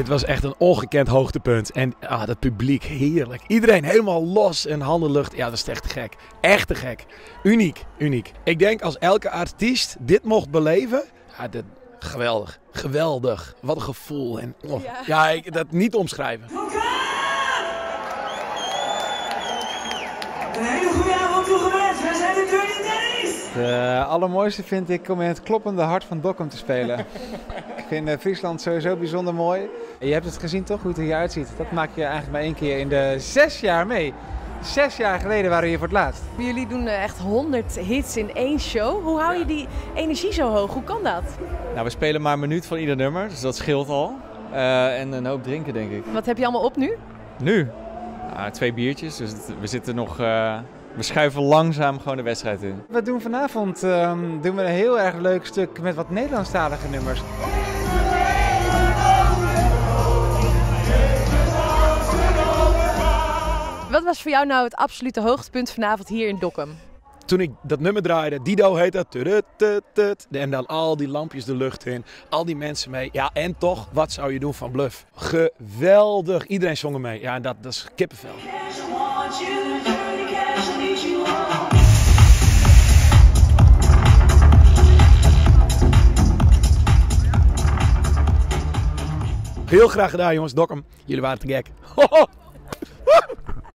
Dit was echt een ongekend hoogtepunt. En ah, dat publiek, heerlijk. Iedereen helemaal los en handen lucht. Ja, dat is echt te gek. Echt te gek. Uniek, uniek. Ik denk als elke artiest dit mocht beleven, ja, dat, geweldig. Geweldig. Wat een gevoel. En, oh, ja, ik, dat niet omschrijven. Een hele goede avond toegewenst. Wij zijn de Dirty Daddies. Het allermooiste vind ik om in het kloppende hart van Dokkum te spelen. Ik vind Friesland sowieso bijzonder mooi. Je hebt het gezien toch, hoe het er hier uitziet. Dat maak je eigenlijk maar 1 keer in de 6 jaar mee. 6 jaar geleden waren we hier voor het laatst. Jullie doen echt 100 hits in 1 show. Hoe hou je die energie zo hoog? Hoe kan dat? We spelen maar een minuut van ieder nummer, dus dat scheelt al. En een hoop drinken, denk ik. Wat heb je allemaal op nu? Nu? 2 biertjes, dus we zitten nog... We schuiven langzaam gewoon de wedstrijd in. We doen vanavond een heel erg leuk stuk met wat Nederlandstalige nummers. Wat was voor jou nou het absolute hoogtepunt vanavond hier in Dokkum? Toen ik dat nummer draaide, Dido heet dat, tutut, tut, tut, en dan al die lampjes de lucht in, al die mensen mee. Ja, en toch, wat zou je doen van BLØF? Geweldig, iedereen zong er mee. Ja, en dat is kippenvel. Heel graag gedaan jongens, Dokkum. Jullie waren te gek. Ho, ho.